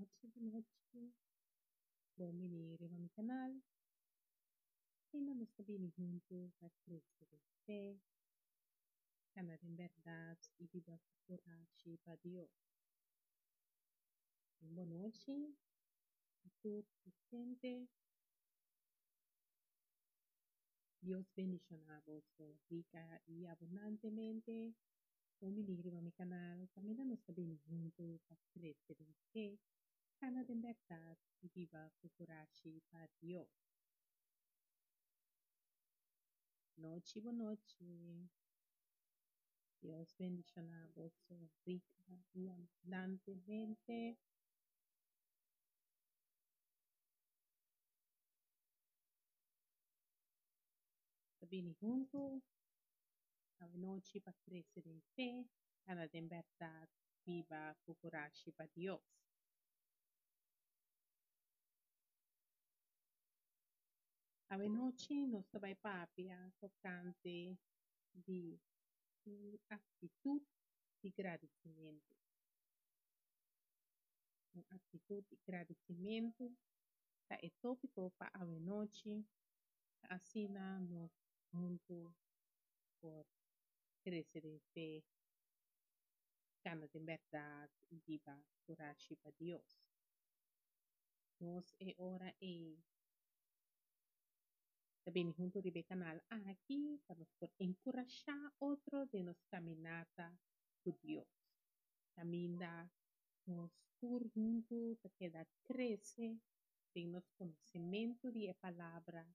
Bonochi, bonochi. Bon bini riba mi canal. Asina nos ta bini huntu pa crece den fe, cana den berdad y biba cu curashi pa Dios. Un bonochi a tur presente. Dios bendiciona boso rica y abundantemente. Bon bini riba mi canal caminda nos ta bini hunto pa crece den fe, cana den berdad y biba cu curashi pa Dios. Nochi bonochi. Dios bendiciona boso rica y abundantemente. Ta bini huntu awenochi pa krese den fe, kana den bèrdat, biba ku kurashi pa Dios. Awenochi nos ta bai papia tokante di un aktitut di gradisimentu. Un aktitut di gradisimentu ta e tópiko pa awenochi, pa asina nos huntu por krese den fe, kana den bèrdat i biba kurashi pa Dios. Nos e ora ei ta bini huntu riba e kanal aki pa nos por enkurashá otro den nos kaminata ku Dios, kaminda nos tur huntu ta keda krese den nos konosementu di e Palabra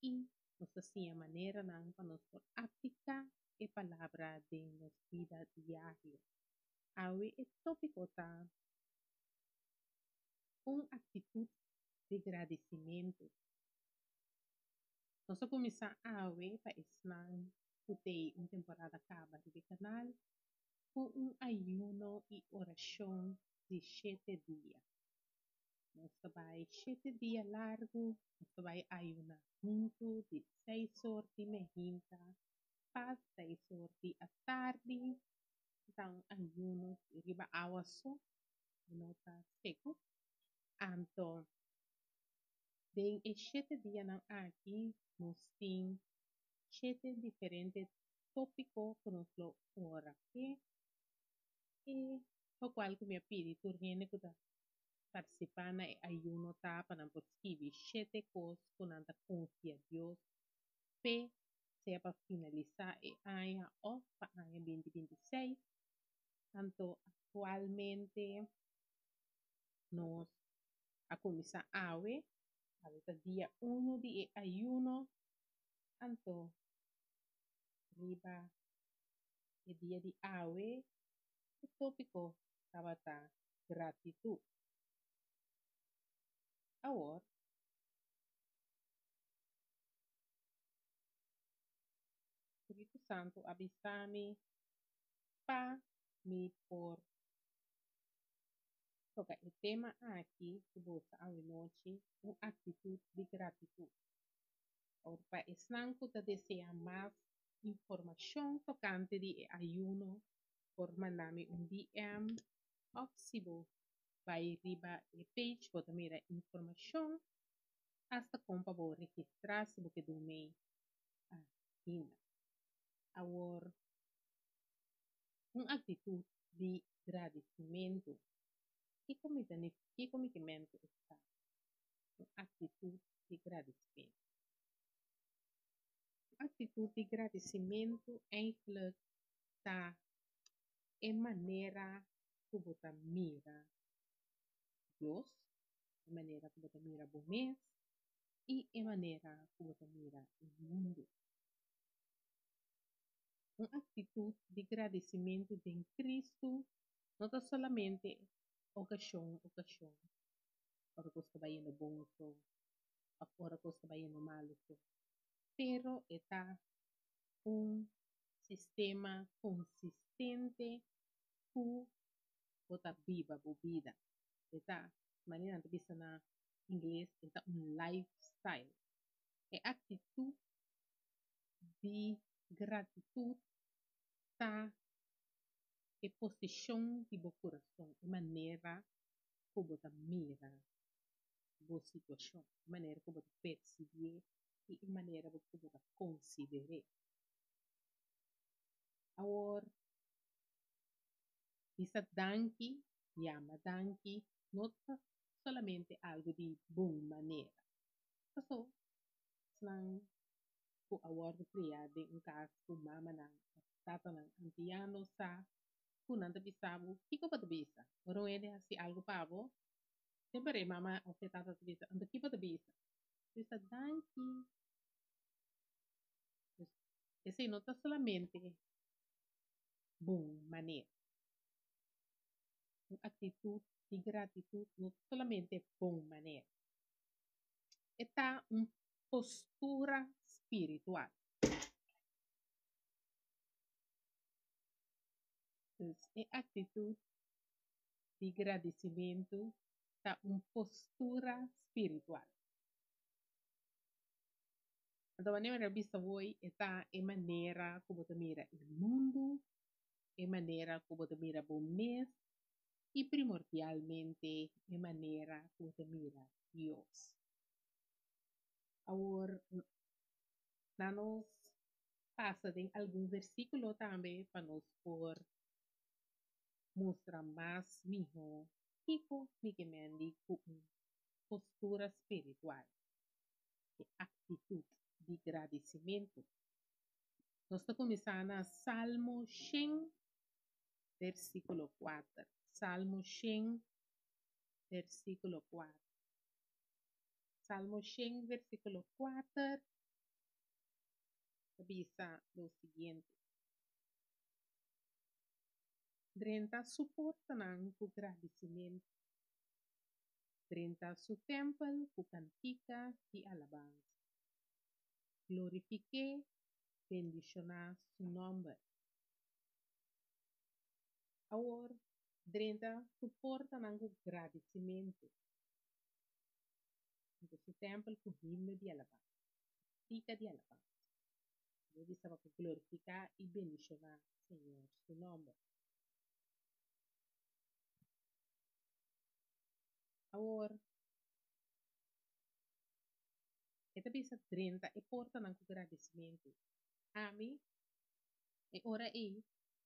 i nos ta siña maneranan pa nos por apliká e Palabra den nos bida diario. Awe e tópiko ta Un aktitut di gradisimentu. Nos a kuminsá awe pa esnan ku tei un temporada kaba riba e kanal ku un ayuno i orashon di shete dia. Nos ta bai shete dia largu, nos ta bai ayuná huntu di seis or di mehinta pa seis or di atardi. Ta un ayuno riba awa so, no ta seku. Anto den e shete dianan aki nos tin shete diferente tópiko ku nos lo ora p'e i lokual ku mi a pidi tur hende ku ta partisipá na e ayuno ta pa nan por skibi shete kos ku nan ta konfia Dios p'e, sea pa finalisá e aña òf pa aña binti binti seis. Anto aktualmente nos a kuminsá awe, awe ta dia uno di e ayuno, anto riba e dia di awe e tópiko tabata gratitut. Awor, Spiritu Santu a bisa mi pa mi por toka e tema aki ku boso awenochi, un aktitut di gratitut. Awor, pa esnan ku ta deseá mas informashon tokante di e ayuno por manda mi un DM òf si bo bai riba e page bo ta mira informashon asta kon pa bo registrá si bo ke duna ainda. Awor, un aktitut di gradisimentu, kiko mi ta kiko mi ke men ku esaki? Un aktitut di gradisimentu. Un aktitut di gradisimentu eigentlik ta e manera ku bo ta mira Dios, e manera ku bo ta mira bo mes i e manera ku bo ta mira e mundu. Un aktitut di gradisimentu den Kristu no ta solamente okashon okashon ora kos ta bayendo bon so òf ora kos ta bayendo malu so, pero e ta un sistema konsistente ku bo ta biba bo bida. E ta, manera nan ta bisa na ingles, e ta un lifestyle. E aktitut di gratitut ta e posishon di bo kurason, e manera ku bo ta mira bo situashon, e manera ku bo ta persibié i e manera ku bo ta konsider'é. Awor, bisa danki, yama danki, no ta solamente algu di bon manera. Paso, esnan ku a wòrdu kriá den un kas ku mamanan òf tatanan antiano sa ku nan ta bisa bo, kiko bo ta bisa? Ora un hende hasi algu pa bo, semper e mama òf e tata ta bisa, anto ki bo ta bisa? Bisa danki. Dus, esei no ta solamente bon manera. Un aktitut di gratitut no ta solamente bon manera. E ta un postura spiritual. Dus e aktitut di gradisimentu ta un postura spiritual. Anto manera mi a bisa hoy e ta e manera ku bo ta mira e mundu, e manera ku bo ta mira bo mes i primordialmente e manera ku bo ta mira Dios. Awor na nos pasa den algun versíkulo tambe pa nos por mustra mas mihó kiko mi ke mendi ku un postura spiritual, e aktitut di gradisimentu. Nos ta kuminsá na Salmo shen, versíkulo kuater. Salmo shen, versíkulo kuater. Salmo shen, versíkulo kuater ta bisa lo siguiente. Drenta su portanan ku gradisimentu. Drenta su tèmpel ku kantika di alabansa. Glorifik'é, bendishoná su nòmber. Awor, drenta su portanan ku gradisimentu, drenta su tèmpel ku himno di alabansa, kantika di alabansa. Bo bisa pa glorifiká i bendishoná Señor su nòmber. Awor, e ta bisa drenta e portanan ku gradisimentu. Ami, e ora ei,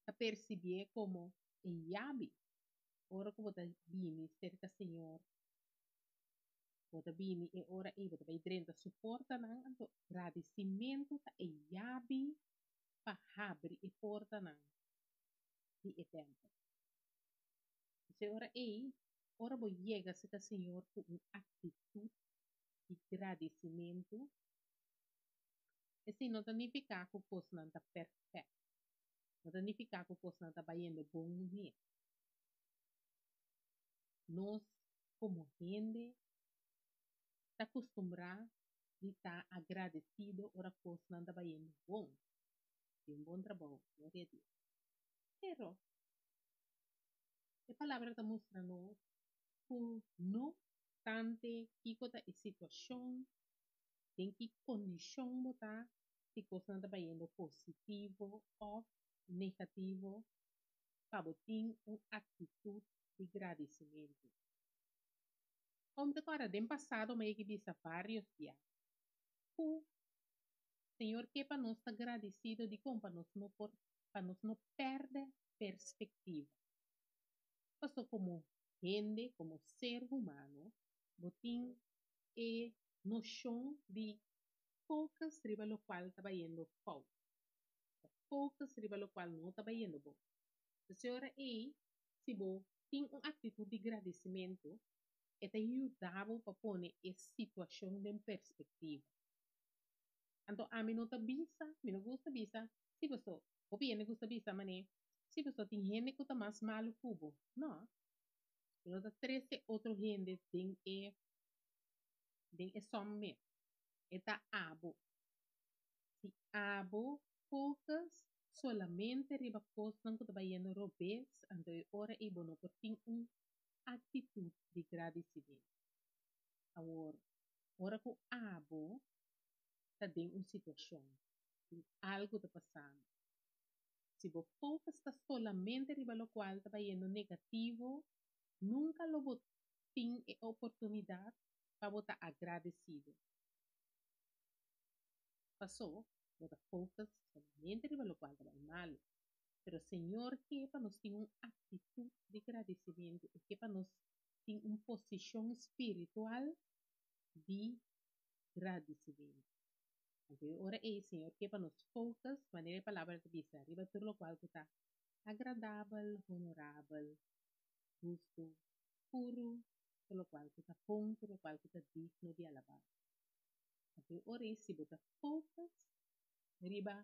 ta persibié komo e yabi. Ora ku bo ta bini serka Señor, bo ta bini e ora ei, bo ta bai drenta su portanan, anto gradisimentu ta e yabi pa habri e portanan di e tèmpel. Pues e ora ei, ora bo yega serka Señor ku un aktitut di gradisimentu, esei no ta nifiká ku kosnan ta pèrfèkt, no ta nifiká ku kosnan ta bayendo bon mes. Nos komo hende ta kustumbrá di ta agradesido ora kosnan ta bayendo bon, tin un bon trabou, gloria a Dios. Pero e palabra ta mustra nos ku no obstante kiko ta e situashon, den ki kondishon bo ta, si kosnan ta bayendo positivo òf negativo, pa bo tin un aktitut di gradisimentu. Om ta kòrda den pasado mi a yega bisa vários bia ku Señor ke pa nos ta gradisido dikon pa nos no por pa nos no pèrdè perspektiva. Paso komo hende, komo ser humano, bo tin e noshon di focus riba lokual ta bayendo fout, ta focus riba lokual no ta bayendo bon. Entonces e ora ei, si bo tin un aktitut di gradisimentu, e ta yuda bo pa pone e situashon den perspektiva. Anto ami no ta bisa, mi no gusta bisa, si boso, hopi hende gusta bisa manera, si boso tin hende ku ta mas malu ku bo. No, mi no ta trese otro hende den e den e sòm mes. E ta abo. Si abo focus solamente riba kosnan ku ta bayendo robes, anto e ora ei bo no por tin un aktitut di gradisimentu. Awor, ora ku abo ta den un situashon ku algu ta pasando, si bo focus ta solamente riba lokual ta bayendo negativo, nunka lo bo. tin e oportunidat pa bo ta agradesido. Pasó bo ta focus solamente riba lokual ta bai malu. Pero Señor ke pa nos tin un aktitut di gradisimentu, e ke pa nos tin un posishon spiritual di gradisimentu. Anto e ora ei Señor ke pa nos focus, manera e Palabra ta bisa, riba tur lokual ku ta agradabel, honorabel, hustu, puru, tur lokual ku ta bon, tur lokual ku ta digno di alabansa. Anto e ora ei si bo ta focus riba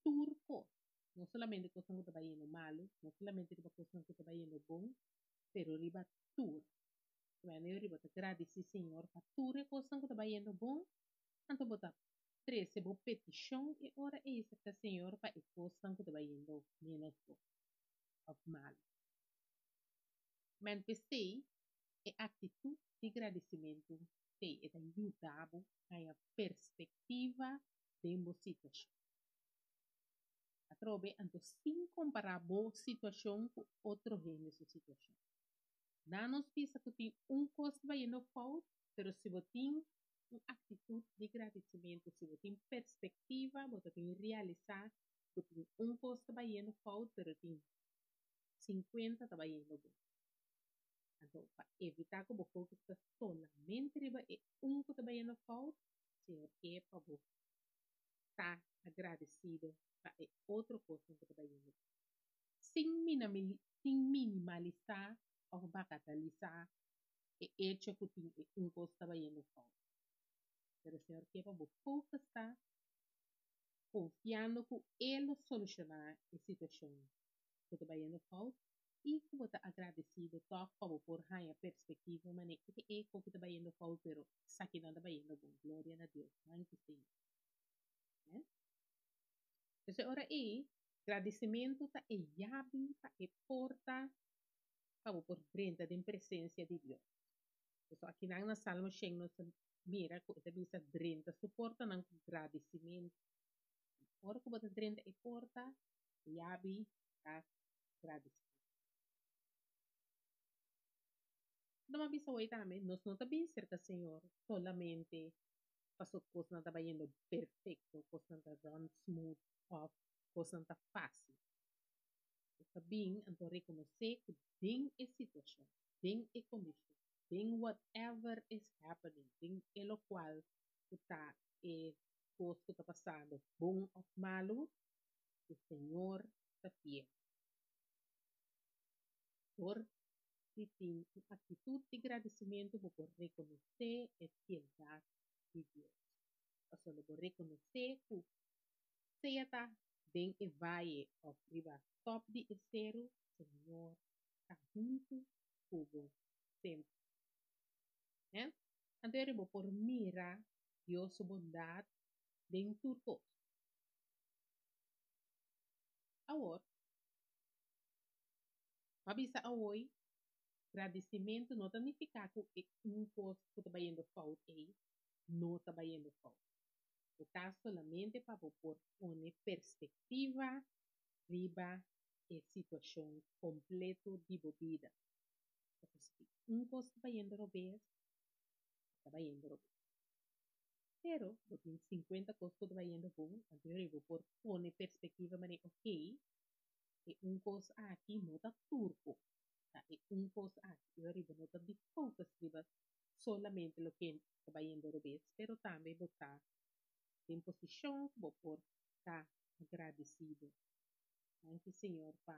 tur kos, no solamente kosnan ku ta bayendo malu, no solamente riba kosnan ku ta bayendo bon, pero riba tur. Wanneer bo ta gradisí Señor pa tur e kosnan ku ta bayendo bon, anto bo ta trese bo petishon e ora ei serka Señor pa e kosnan ku ta bayendo ménos bon òf malu. Men p'esei e aktitut di gradisimentu t'ei, e ta yuda bo haña perspektiva den bo situashon. Atrobe, anto sin kompará bo situashon ku otro hende su situashon. Nan nos bisa ku tin un kos ta bayendo fout, pero si bo tin un aktitut di gradisimentu, si bo tin perspektiva, bo ta bin realisá ku tin un kos ta bayendo fout, pero tin sinkuenta ta bayendo bon. Anto, pa evitá ku bo focus ta solamente riba e un ku ta bayendo fout, Señor ke pa bo ta agradesido pa e otro kosnan ku ta bayendo bon. Sin sin minimalisá òf bagatalisá e echo ku tin e un kos ta bayendo fout. Pero Señor ke pa bo focus ta konfiando ku E lo solushoná e situashon ku ta bayendo fout i ku bo ta agradesido tòg pa bo por haña perspektiva manera e e ku ta bayendo fout pero esakinan ta bayendo bon. Gloria na Dios. Danki Señor. Amen. Entonces ora ei gradisimentu ta e yabi pa e porta pa bo por drenta den presensia di Dios. Pasobra akinan na Salmo shen nos ta mira ku e ta bisa drenta su portanan ku gradisimentu. Ora ku bo ta drenta e porta, e yabi ta gradisimentu. Lo mi a bisa hoy tambe, nos no ta bin serka Señor solamente pasobra kosnan ta bayendo perfekto, kosnan ta run smooth òf kosnan ta fásil. Nos ta bin anto rekonosé ku den e situashon, den e kondishon, den whatever is happening, den e lokual ku ta e kos ku ta pasando, bon òf malu, ku Señor ta fiel. Dor di tin un aktitut di gradisimentu bo por rekonosé e fieldat di Dios. Pasobra bo rekonosé ku sea ta den e vaye òf riba tòp di e seru, Señor ta huntu ku bo semper. Amèn. Anto eri bo por mira Dios su bondat den tur kos. Awor, m'a bisa awoy, gradisimentu no ta nifiká ku e un kos ku ta bayendo fout ei no ta bayendo fout. E ta solamente pa bo por pone perspektiva riba e situashon kompleto di bo bida. Pasobra si un kos ta bayendo robes, e ta bayendo robes. Pero bo tin sinkuenta kos ku ta bayendo bon, anto bo por pone perspektiva manera, okey, e un kos aki no ta tur kos, ta e un kos aki. I ora bo no ta di focus riba solamente loke ta bayendo robes, pero tambe bo ta den posishon ku bo por ta agradesido. Danki Señor pa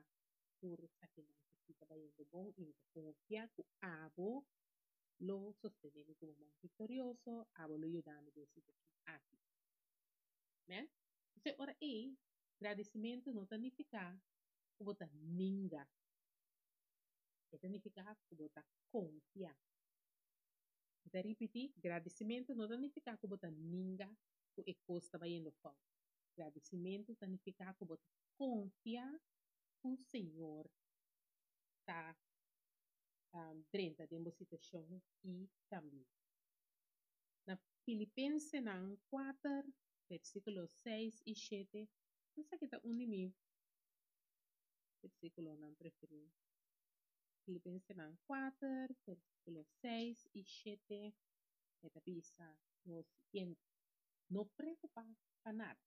tur esakinan ku si ta bayendo bon i mi ta konfia ku abo lo sostene mi komo man viktorioso, abo lo yuda mi den e situashon aki. Amen. Entonces ora ei Gradisimentu no ta nifiká ku bo ta ninga. E ta nifiká ku bo ta konfia. Mi ta ripití, gradisimentu no ta nifiká ku bo ta ninga ku e kos ta bayendo fout. Gradisimentu ta nifiká ku bo ta konfia ku Señor ta drenta den bo situashon i kambia. Na Filipensenan kuater Versíkulo seis i shete, Esaki ta un di mi versíkulonan preferí. Filipensenan 4, versíkulo 6 i 7, e ta bisa lo siguiente: No preokupá pa nada,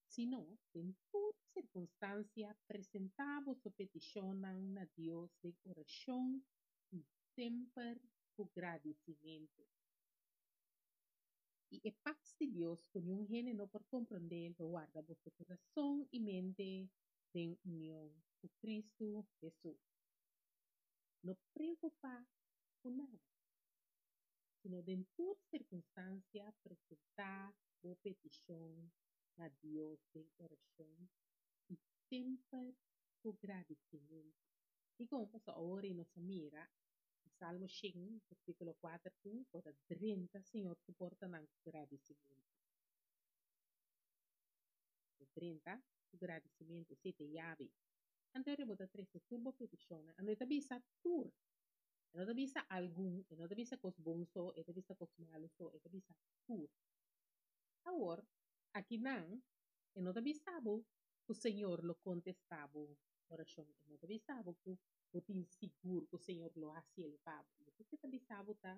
sino den tur sirkunstansia presentá boso petishonnan na Dios den orashon i semper ku gradisimentu. I e pas di Dios ku niun hende no por komprondé lo warda boso kurason i mente den union ku Kristu Hesus. No preokupá ku nada, sino den tur sirkunstansia presentá bo petishon na Dios den orashon i semper ku gradisimentu. Dikon? Pasobra awor ei nos a mira e Salmo shen, versíkulo kuater ku bo ta drenta Señor su portanan ku gradisimentu. Bo drenta ku gradisimentu, esei ta e yabi. Anto bo ta trese tur bo petishonnan. Anto e ta bisa tur. E no ta bisa algun, e no ta bisa kos bon so, e ta bisa kos malu so, e ta bisa tur. Awor, akinan, e no ta bisa bo ku Señor lo kontestá bo orashon. E no ta bisa bo ku bo tin sigur ku Señor lo hasi el pa bo. Loke ku e ta bisa bo ta,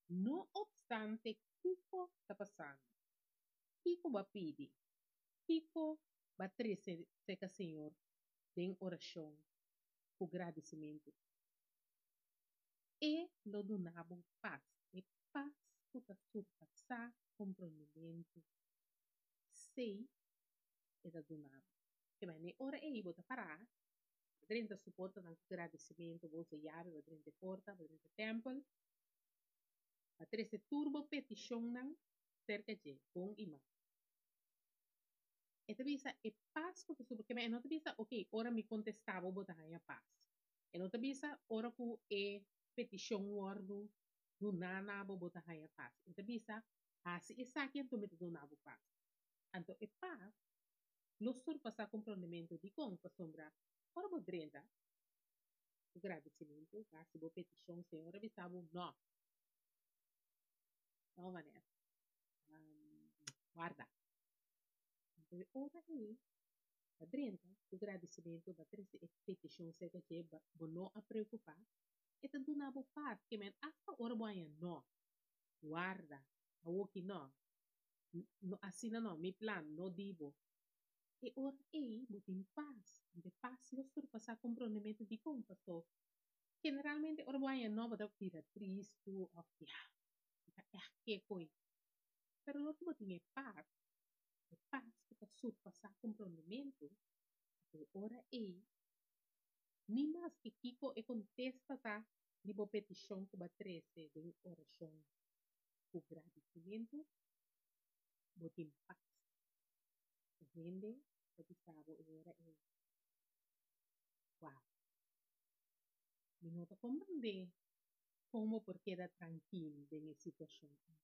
no opstante kiko ta pasando, kiko bo a pidi, kiko bo a trese serka Señor den orashon ku gradisimentu, e lo duna bo pas, e pas ku ta surpasá komprondementu. Esei e ta duna bo. Ke manera e ora ei bo ta pará, bo drenta su portanan ku gradisimentu, bo usa yabi, bo drenta e porta, bo drenta e tèmpel, bo a trese tur bo petishonnan serka dje, bon i mal. E ta bisa e pas ku ta subi, ke manera e no ta bisa, okey, ora mi kontestá bo, bo ta haña pas. E no ta bisa ora ku e petishon wòrdu duná na bo, bo ta haña pas. E ta bisa, hasi esaki anto mi ta duna bo pas. Anto e pas lo surpasá komprondementu. Dikon? Pasobra ora bo drenta ku gradisimentu, hasi bo petishon, Señor a bisa bo, No. No, Vanessa. Warda. Anto e ora ei, bo a drenta ku gradisimentu, bo a trese e petishon serka dje, bo no a preokupá, e ta duna bo pas. Ke men asta ora bo haña no, warda, awoki no, no asina no, mi plan no di bo. E ora ei bo tin pas, anto e pas lo surpasá komprondementu. Dikon? Paso generalmente ora bo haña no bo ta bira tristu òf ya, mi ta ègt ke koe. Pero dor ku bo tin e pas, e pas ku ta surpasá komprondementu, anto e ora ei ni maske kiko e kontesta ta di bo petishon ku bo a trese den orashon ku gradisimentu, bo tin pas. E hende ta bisa bo e ora ei, Wou, mi no ta komprendé kon bo por keda trankil den e situashon ei.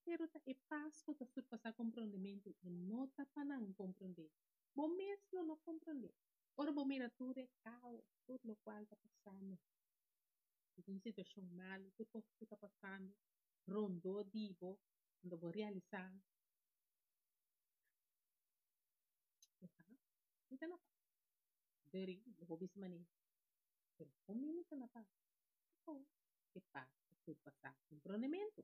Pero ta e pas ku ta surpasá komprondementu i no ta pa nan komprendé. Bo mes lo no komprendé. Ora bo mira tur e kaos, tur lokual ta pasando, ku ta un situashon malu, tur kos ku ta pasando rondó di bo, unda bo realisá, Esá, mi ta na pas. Deri, bo por bisa manera, pero kon mi mi ta na pas? Dikon e pas ta surpasá komprondementu?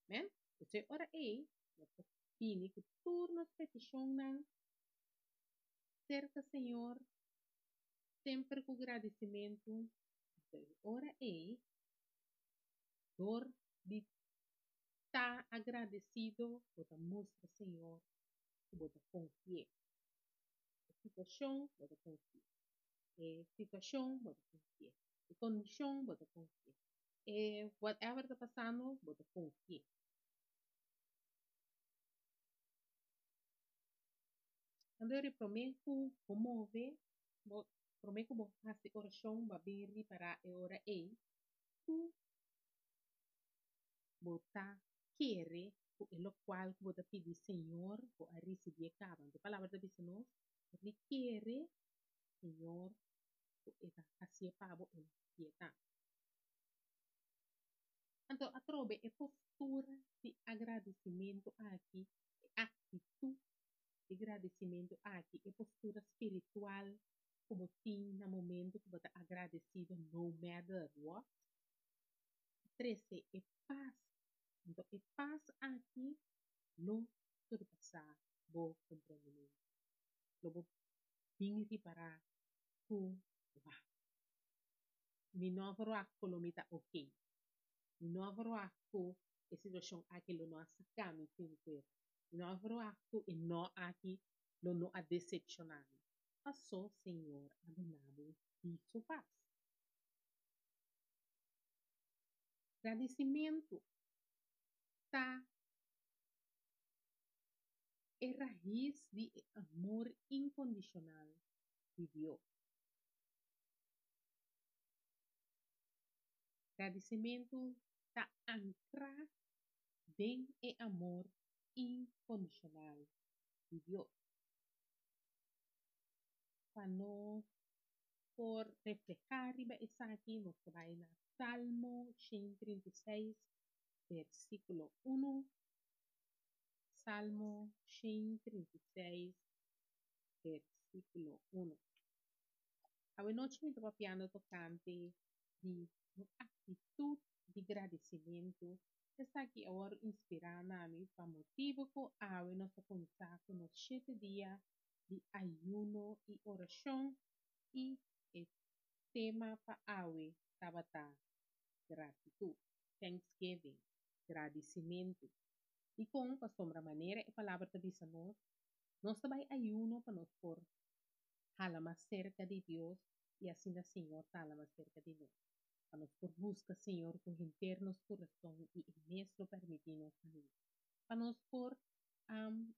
Amen? P'esei ora ei, nos ta bini ku tur nos petishonnan serka Señor, semper ku gradisimentu. Anto e ora ei, dor di ta agradesido, bo ta mustra Señor ku bo ta konfi'é. E situashon, bo ta konfi'é. E situashon, bo ta konfi'é. E kondishon, bo ta konfi'é. E whatever ta pasando, bo ta konfi'é. Anto e promé ku bo move, bo promé ku bo hasi orashon, bo a bin ripará e ora ei ku bo ta kere ku e lokual ku bo ta pidi Señor, bo a risibié kaba. Anto e palabra ta bisa nos, Bo kere Señor ku e ta hasié pa bo, el a hasié tambe. Anto atrobe e postura di agradisimentu aki, e aktitut di gradisimentu aki, e postura spiritual. ku bo tin na momento ku bo ta agradesido no matter what, ta trese e pas. Anto e pas aki lo surpasá bo komprendementu. Lo bo bin ripará ku, Wou, mi no a verwagt ku lo mi ta okey. Mi no a verwagt ku e situashon aki lo no a saka mi fin kuerpo. Mi no a verwagt ku e no aki lo no a desepshoná mi. Pasó Señor a duna bo di su pas. Gradisimentu ta e rais di e amor inkondishonal di Dios. Gradisimentu ta ankrá den e amor inkondishonal di Dios. Pa nos por reflehá riba esaki, nos ta bai na Salmo 136, versíkulo 1. Salmo 136, versíkulo 1. Awe nochi mi ta papiando tokante di un aktitut di gradisimentu. Esaki a wòrdu inspirá na mi pa motibu ku awe nos ta kuminsá ku nos shete dia di ayuno i orashon i e tema pa awe tabata gratitut, thanksgiving, gradisimentu. Dikon? Pasobra manera e palabra ta bisa nos, nos ta bai ayuno pa nos por hala mas serka di Dios i asina Señor ta hala mas serka di nos. Pa nos por buska Señor ku henter nos kurason i e mes lo permití nos hañ'é. Pa nos por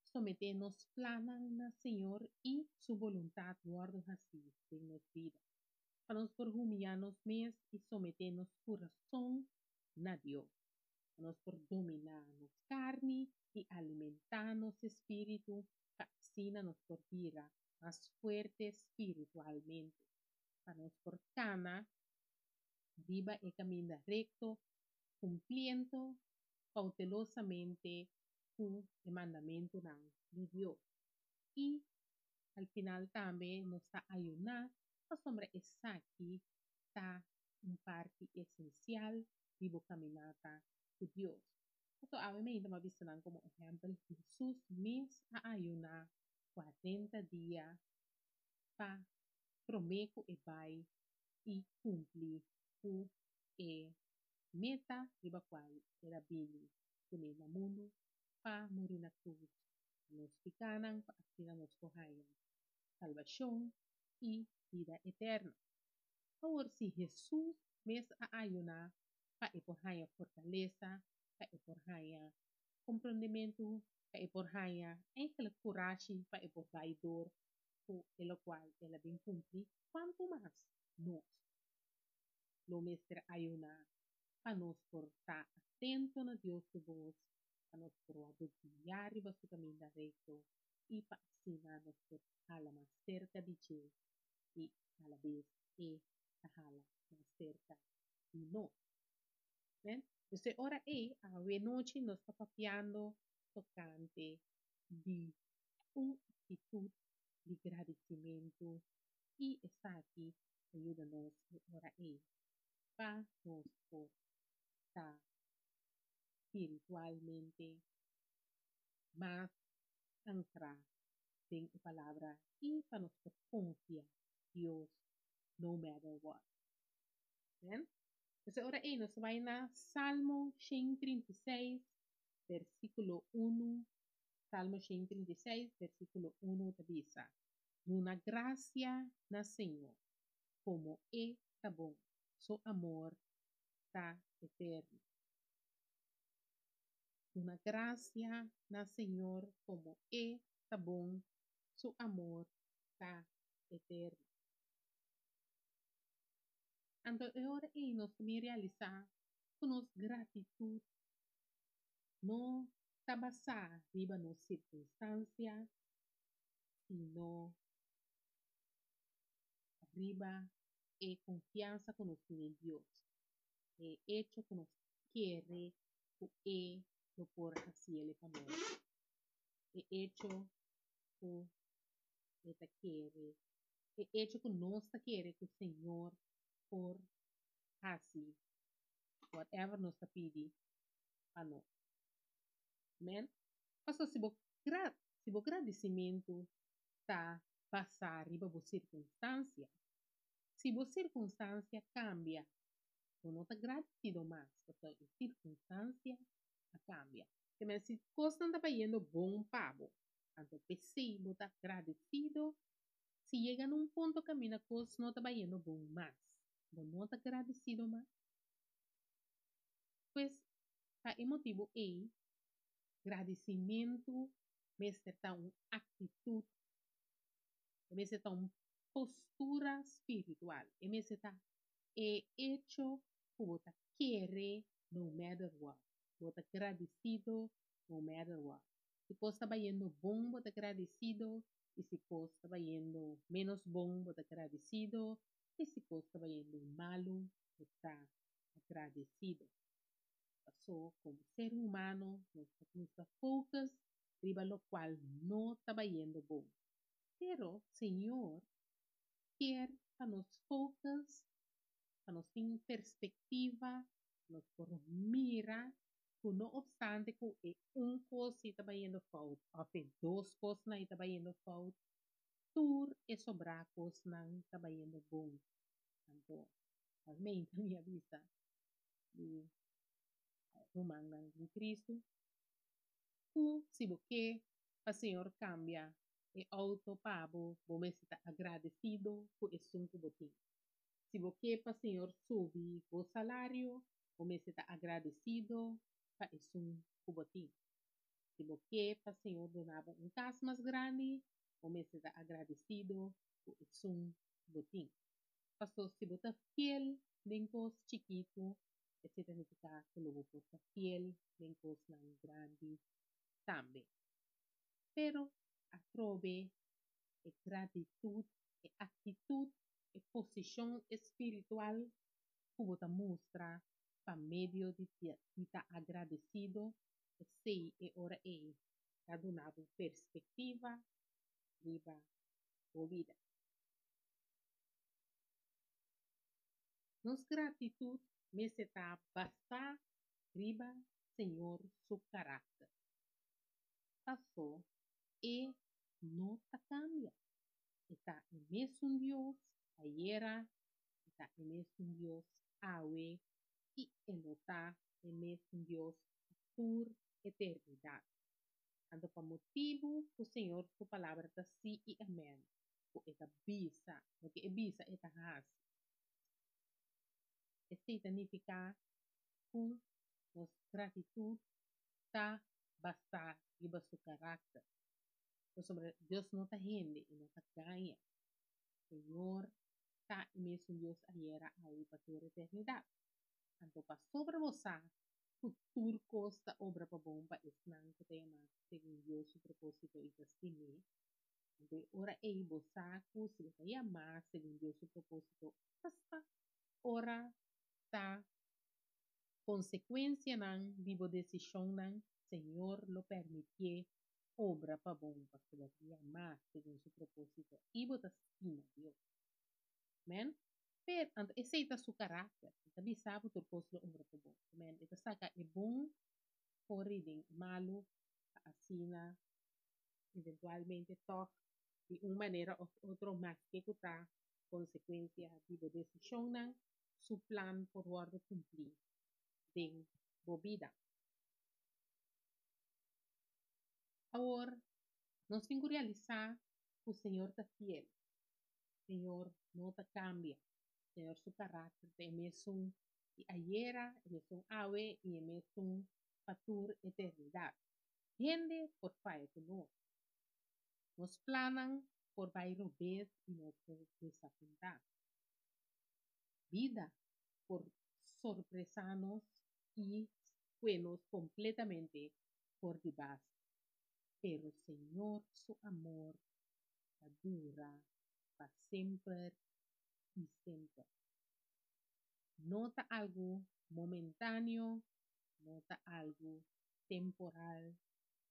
someté nos plannan na Señor i Su boluntat wòrdu hasí den nos bida. Pa nos por humiyá nos mes i someté nos kurason na Dios. Pa nos por dominá nos karni i alimentá nos espíritu pa asina nos por bira mas fuerte spiritualmente. Pa nos por kana riba e kaminda rekto, kumpliendo koutelosamente ku e mandamentunan di Dios. I al final tambe nos ta ayuná pasobra esaki ta un parti esensial di bo kaminata ku Dios. Pasobra awe mainta mi a bisa nan komo ehèmpel, Hesus mes a ayuná kuarenta dia pa promé ku e bai i kumpli ku e meta riba kual el a bini kuné na mundu, pa muri na krus pa nos pikánan, pa asina nos por haña salbashon i bida eterno. Awor, si Hesus mes a ayuná pa e por haña fortalesa, pa e por haña komprondementu, pa e por haña eigenlijk kurashi pa e por bai dor ku e lokual el a bin kumpli, kuantu mas nos lo mester ayuná pa nos por ta atento na Dios su bos, pa nos por wòrdu guiá riba su kaminda rekto i pa asina nos por hala mas serka di dje i alabes e ta hala mas serka di nos. Amen. Entonces e ora ei, awe nochi nos ta papiando tokante di un aktitut di gradisimentu i esaki ta yuda nos e ora ei pa nos por ta spiritualmente mas ankrá den e Palabra i pa nos por konfia Dios no matter what. Amen. Entonces e ora ei nos ta bai na Salmo 136 versíkulo 1. Salmo 136 versíkulo 1 ta bisa, Duna grasia na Señor, komo E ta bon, Su amor ta eterno. Duna grasia na Señor, komo E ta bon, Su amor ta eterno. Anto e ora ei nos ta bin realisá ku nos gratitut no ta basá riba nos sirkunstansia, sino riba e konfiansa ku nos tin den Dios, e echo ku nos kere ku e lo por hasiel pa nos, e echo ku e ta kere. E echo ku nos ta kere ku Señor por hasi whatever nos ta pidi pa nos. Amen. Pasobra si bo si bo gradisimentu ta basá riba bo sirkunstansia, si bo sirkunstansia kambia, bo no ta gradisido mas pasobra e sirkunstansia a kambia. Te men si kosnan ta bayendo bon pa bo, anto p'esei bo ta gradisido. Si yega na un punto kaminda kos no ta bayendo bon mas, bo no ta gradisido mas? Pues, pa e motibu ei, gradisimentu mester ta un aktitut, e mester ta un postura spiritual, e mester ta e echo ku bo ta kere no matter what. Bo ta gradisido no matter what. Si kos ta bayendo bon, bo ta gradisido, i si kos ta bayendo ménos bon, bo ta gradisido, i si kos ta bayendo malu, bo ta agradesido. Pasó komo ser humano nos ta gusta focus riba lokual no ta bayendo bon. Pero Señor kier pa nos focus, pa nos tin perspectiva, nos por mira ku no obstante ku e un kos si ta bayendo fout òf e dos kosnan ei ta bayendo fout, tur e sobrá kosnan ta bayendo bon. Anto, almente mi a bisa di rumannan den Kristu ku si bo ke pa Señor kambia e outo pa bo, bo mester ta agradesido ku esun ku bo tin. Si bo ke pa Señor subi bo salario, bo mester ta agradesido pa esun ku bo tin. Si bo ke pa Señor duna bo un kas mas grandi, bo mester ta agradesido ku esun ku bo tin. Paso si bo ta fiel den kos chikitu, esei ta nifiká ku lo bo por ta fiel den kosnan grandi tambe. Pero atrobe e gratitut, e aktitut, e posishon espiritual ku bo ta mustra pa medio di di ta agradesido, esei e ora ei ta duna bo perspektiva riba bo bida. Nos gratitut mester ta basá riba Señor su karakter. Pasó e no ta kambia. E ta e mesun Dios ayera, e ta e mesun Dios awe i e lo ta e mesun Dios pa tur eternidat. Anto pa motibu ku Señor su palabra ta sí i amèn, ku e ta bisa, loke e bisa e ta hasi. Esei ta nifiká ku nos gratitut ta basá riba su karakter. Pasobra Dios no ta hende, e no ta gaña. Señor ta e mesun Dios ayera, awe i pa tur eternidat. Anto pasobra bo sa ku tur kos ta obra pa bon pa esnan ku ta yamá segun Dios su propósito i ta stim'é, Anto e ora ei bo sa ku si bo ta yamá segun Dios su propósito, asta ora ta konsekuensianan di bo desishonnan, Señor lo permitié obra pa bon pasobra bo ta yamá segun su propósito i bo ta stima Dios. Amen. Pero, anto esei ta su karakter. E ta bisa bo tur kos lo obra pa bon. Amen. E ta saka e bon for di den e malu pa asina eventualmente tòg di un manera òf otro maske ku ta konsekuensia di bo desishonnan, su plan por wòrdu kumplí den bo bida. Awor, nos tin ku realisá ku Señor ta fiel. Señor no ta kambia. Señor su karakter ta e mesun di ayera, e mesun awe i e mesun pa tur eternidat. Hende por faya ku nos. Nos plannan por bai robes i nos por desapuntá. Bida por sorpresá nos i kue nos kompletamente for di base. Pero Señor su amor ta dura pa semper i semper. No ta algu momentáneo, no ta algu temporal,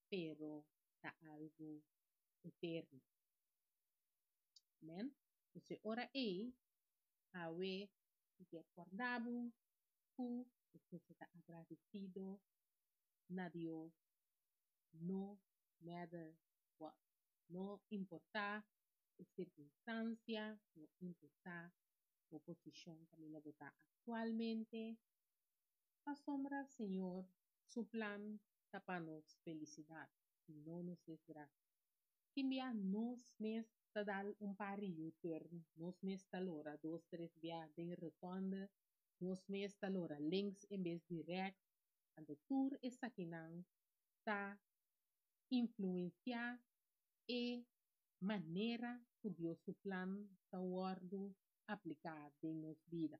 pero ta algu eterno. Amen. Dus e ora ei, awe mi kier kòrda bo ku nos mester ta agradesido na Dios no matter what. No importá e sirkunstansia, no importá bo posishon kaminda bo ta aktualmente, pasobra Señor su plan ta pa nos felisidat i no nos desgrasia. Tin bia nos mes ta dal un par di U-turn, nos mes ta lora dos tres bia den rotonde, nos mes ta lora links en bes di rechts, anto tur esakinan ta influencia e manera cu Dios su plan ta wordo aplica den nos bida.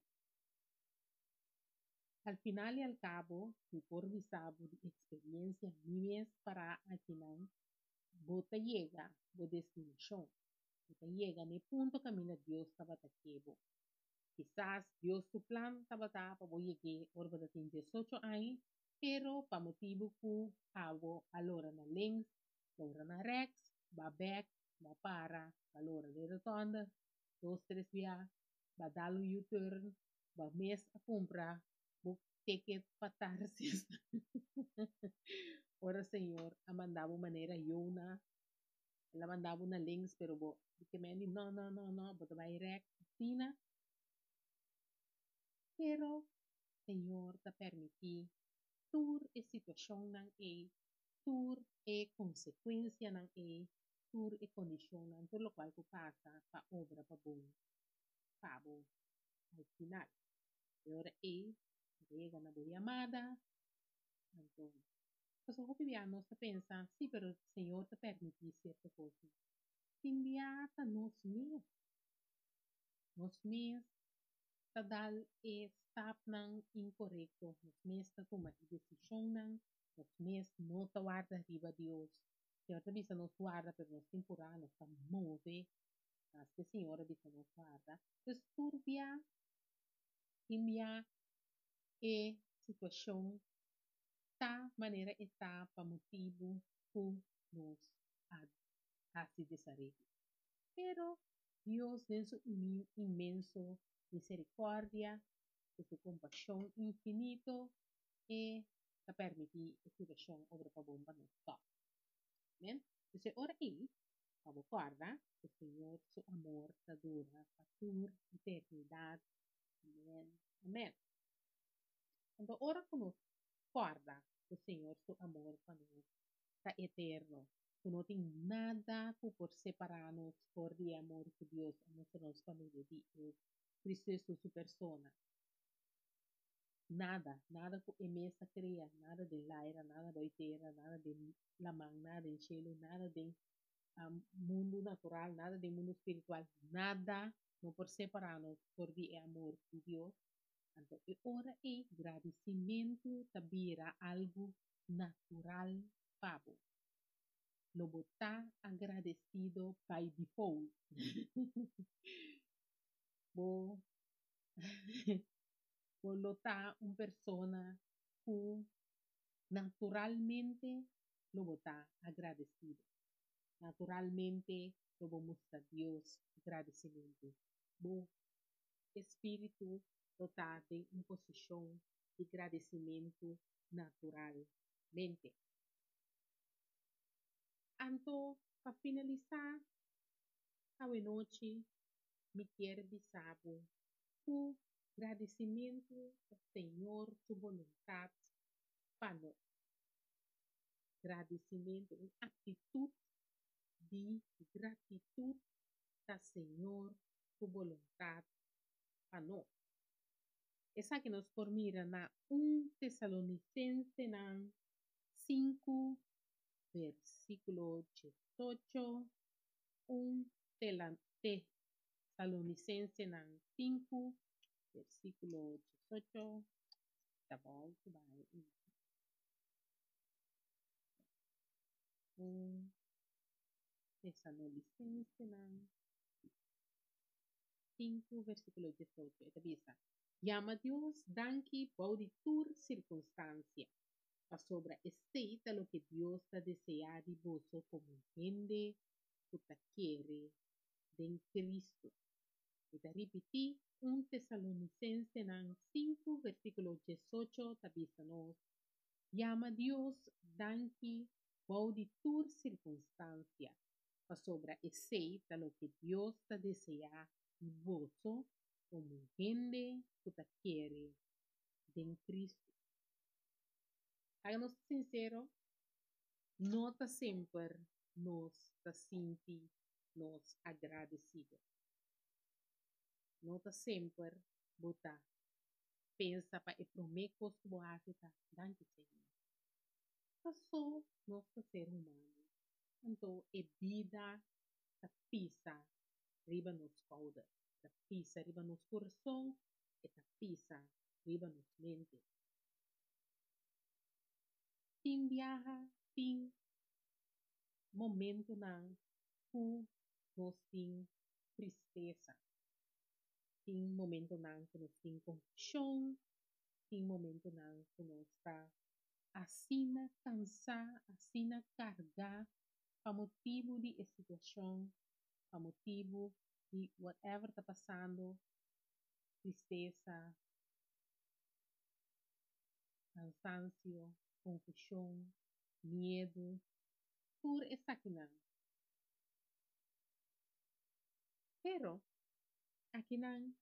Al final y al cabo, mi por bisa bo di experiencia mi mes para akinan, bo ta yega bo destinacion, bo ta yega na e punto caminda Dios tabata ke bo. Kisas Dios su plan tabata pa bo yeg'é ora bo ta tin diesocho aña, pero pa motibu ku abo a lora na links, lora na rèks, ba bèk, ba para, ba lora den rotònde dos tres bia, ba dal un U-turn, ba mes a kumpra bo ticket pa Tarsis. Ora Señor a manda bo manera Yona, el a manda bo na links, pero bo di ke mende, no, no, no, no, bo ta bai rèks asina. Pero Señor ta permití tur e situashonnan ei, tur e konsekuensianan ei, tur e kondishonnan, tur lokual ku pasa pa obra pa bon pa bo al final. E ora ei bo ta yega na bo yamada, anto pasobra hopi bia nos ta pensa, sí, pero Señor ta permití sierto kosnan. Tin bia ta nos mes, nos mes ta dal e stapnan inkorekto, nos mes ta tuma e desishonnan, nos mes no ta warda riba Dios. Señor ta bisa nos warda, pero nos tin purá, nos ta move maske Señor a bisa nos warda. Pues tur bia tin bia e situashon ta manera e ta pa motibu ku nos a hasi desareglo. Pero Dios den su inmenso misericordia ku su kompashon infinito e ta permití e situashon obra pa bon pa nos tòg. Amen. Entonces e ora ei pa bo kòrda ku Señor su amor ta dura pa tur eternidat. Amen. Amen. Anto ora ku nos kòrda ku Señor su amor pa nos ta eterno, ku no tin nada ku por separá nos for di e amor ku Dios a mustra nos pa medio di e Cristo Hesus su persona. Nada, nada ku e mes a krea, nada den laira, nada bou tera, nada den laman, nada den shelu, nada den mundu natural, nada den mundu spiritual, nada no por separá nos for di e amor di Dios. Anto e ora ei gradisimentu ta bira algu natural pa bo. Lo bo ta agradesido by default. Bo bo lo ta un persona ku naturalmente lo bo ta agradesido. Naturalmente lo bo mustra Dios gradisimentu. Bo espíritu lo ta den un posishon di gradisimentu naturalmente. Anto pa finalisá awenochi mi kier bisa bo ku gradisimentu ta Señor su boluntat pa nos. Gradisimentu, un aktitut di gratitut ta Señor su boluntat pa nos. Esaki nos por mira na un Tesalonicensenan sinku versíkulo diesocho, un Tesalonicensenan sinku versíkulo diesocho, ta bou bai un Tesalonicensenan sinku versíkulo diesocho, e ta bisa, Yama Dios danki bou di tur sirkunstansia, pasobra esei ta loke Dios ta deseá di boso komo hende ku ta kere den Kristu. Mi ta ripití, 1 Tesalonisensenan 5 versíkulo 18 ta bisa nos, Yama Dios danki bou di tur sirkunstansia, pasobra esei ta loke Dios ta deseá di boso komo hende ku ta kere den Kristu. Laga nos ta sinsero, no ta semper nos ta sinti nos agradesido. No ta semper bo ta pensa pa e promé kos ku bo hasi ta danki Señor. Pasó nos ta ser humano, anto e bida ta pisa riba nos skouder, ta pisa riba nos kurason, e ta pisa riba nos mente. Tin biaha tin momentonan ku nos tin tristesa, tin momentonan ku nos tin konfushon, tin momentonan ku nos ta asina kansá, asina kargá pa motibu di e situashon, pa motibu di whatever ta pasando, tristesa, kansansio, konfushon, miedu, tur esakinan. Pero, akinan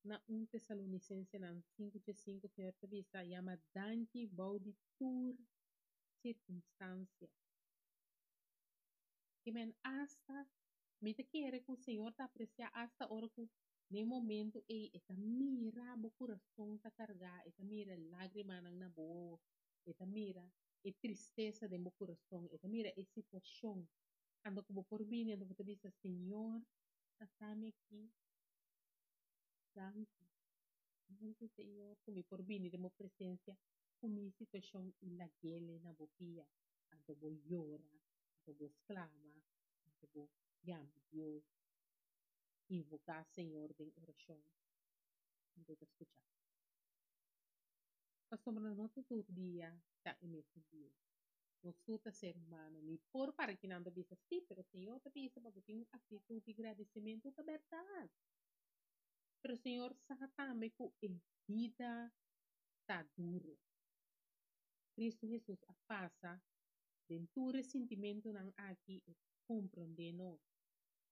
na 1 Tesalonisensenan 5:5 Señor ta bisa, Yama danki bou di tur sirkunstansia. Ke men asta, mi ta kere ku Señor ta apresiá asta ora ku den momentu ei e ta mira bo kurason ta kargá, e ta mira lágrimanan na bo wowo, e ta mira e tristesa den bo kurason, e ta mira e situashon. Anto ku bo por bini, anto bo ta bisa, Señor, ata mi aki. Danki. Danki, Señor, ku mi por bini den bo presensia ku mi situashon i lag'el na bo pia. Anto bo yora, anto bo sklama, anto bo yama Dios, invoká Señor den orashon, anto e ta skuchá. Pasobra no ta tur dia ta e mesun dia. Nos tur ta ser humano. Mi por para kinan ta bisa, Sí, pero Señor ta bisa pa bo tin un aktitut di gradisimentu. Ta bèrdat. Pero Señor sa tambe ku e bida ta duru. Kristu Hesus a pasa den tur e sintimentunan aki, e komprondé nos.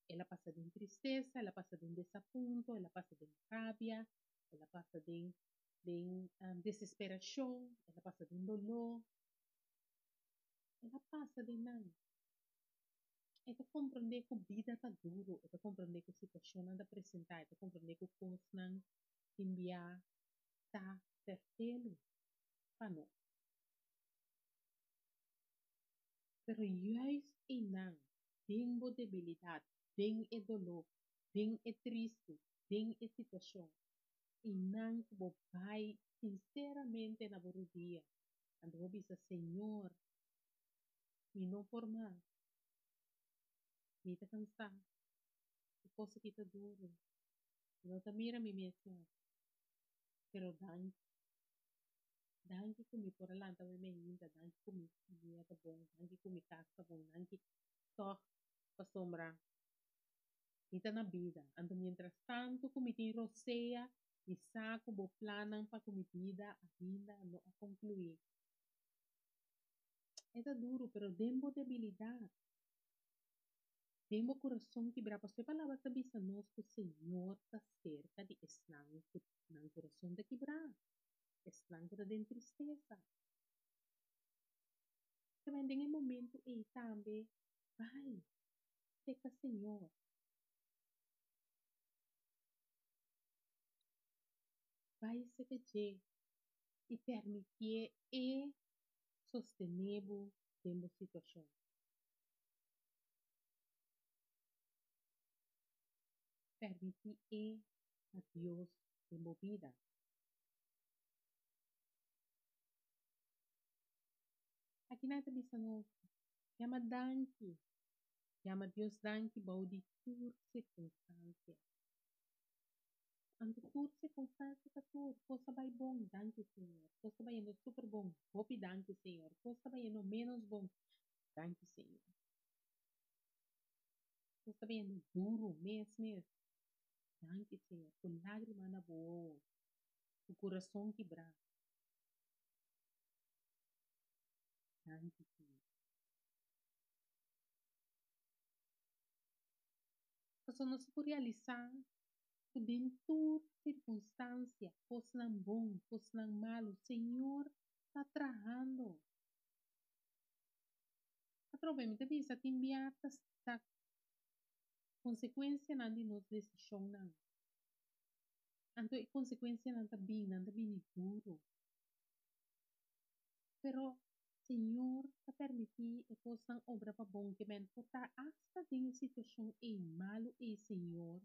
El a pasa den tristesa, el a pasa den desapunto, el a pasa den rabia, el a pasa den den desesperashon, el a pasa den doló. El a pasa den nan. E ta komprondé ku bida ta duru, e ta komprondé ku situashonnan ta presentá, e ta komprondé ku kosnan tin bia ta fèrfelu pa nos. Pero juist einan, den bo debilidat, den e doló, den e tristu, den e situashon, einan ku bo bai sinseramente na bo rudia, anto bo bisa, Señor, mi no por mas, mi ta kansá, e kos aki ta duru, mi no ta mira mi mes mas, pero danki. Danki ku mi por a lanta awe mainta, danki ku mi famia ta bon, danki ku mi kas ta bon, danki tòg pasobra mi ta na bida. Anto mientras tantu ku mi tin rosea, mi sa ku bo plannan pa ku mi bida ainda no a konkluí. E ta duru, pero den bo debilidat, den bo kurason kibrá, pasobra e Palabra ta bisa nos ku Señor ta serka di esnan ku nan kurason ta kibrá, esnan ku ta den tristesa. Tamen den e momentu ei tambe, bai, seka Señor. Bai seka dje i permitié e sostené bo den bo situashon. Permití e ta Dios den bo bida. Akinan e ta bisa nos, Yama danki, yama Dios danki bou di tur sirkunstansia. Anto tur sirkunstansia ta tur, kos ta bai bon, danki Señor, kos ta bayendo super bon, hopi danki Señor, kos ta bayendo ménos bon, danki Señor. Kos ta bayendo duru mes mes. Danki, Señor, ku lágrima na bo wowo, ku kurason kibrá. Danki, Señor. Pasobra nos por realisá ku den tur sirkunstansia, kosnan bon, kosnan malu, Señor ta trahando. Atrobe mi ta bisa tin bia ta ta konsekuensianan di nos desishonnan. Anto e konsekuensianan ta bin, nan ta bini duru. Pero Señor ta permití e kosnan obra pa bon ke men por ta asta den e situashon ei malu ei Señor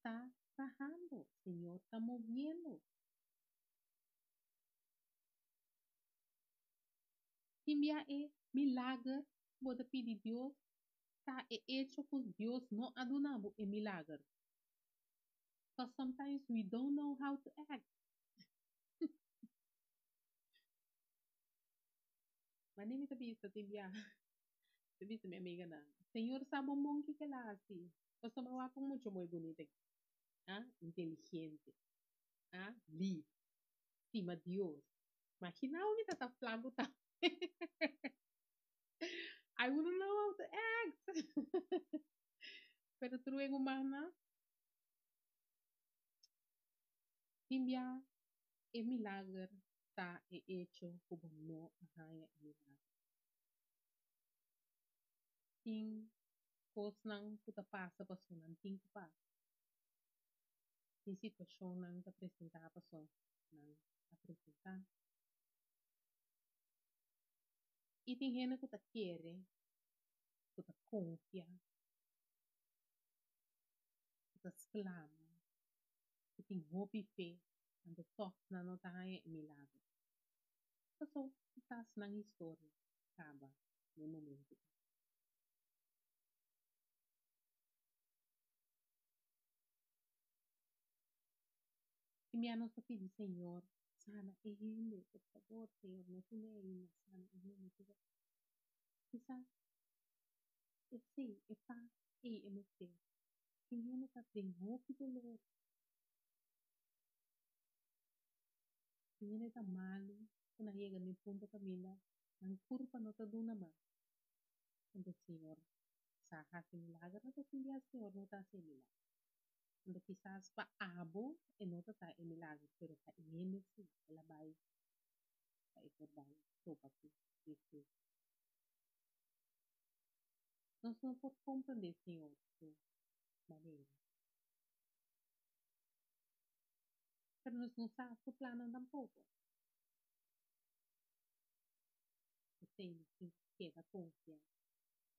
ta trahando, Señor ta moviendo. Tin bia e milager ku bo ta pidi Dios ta e echo ku Dios no a duna bo e milager. Cause sometimes we don't know how to act. Mane mi ta bisa tin bia, ta bisa mi amiganan, Señor sa bon bon kiko el a hasi, pasobra mi wak un mucha muy bunita aki, ah, inteligente, ah, lif, stima Dios. Imagina bo mi ta ta flaku tambe. I wouldn't know how to act. Pero tur e humana tin bia e milager ta e echo ku bo no a haña e milager. Tin kosnan ku ta pasa pasobra nan tin ku pasa. Tin situashonnan ta presentá pasobra nan a presentá. I tin hende ku ta kere, ku ta konfia, ku ta sklama, ku tin hopi fe, anto tòg nan no ta haña e milager. Paso kisas nan historia kaba na e momentu ei. Tin bia nos ta pidi Señor, sana e hende, por fabor, Señor, no tuma e ainda, sana e hende. Pero kisas esei, e pas ei e mester. Tin hende ta den hopi dolor. Tin hende ta malu ku nan yega na e punto kaminda nan kurpa no ta duna mas. Anto Señor sa hasi milager, anto tin bia Señor no ta hasi e milager. Anto kisas pa abo e no ta ta e milager, pero pa e hende si el a bai pa e por bai topa ku Jesus. Nos no por komprendé Señor su manera. Pero nos no sa su plannan tampoco. P'esei nos tin ku keda konfia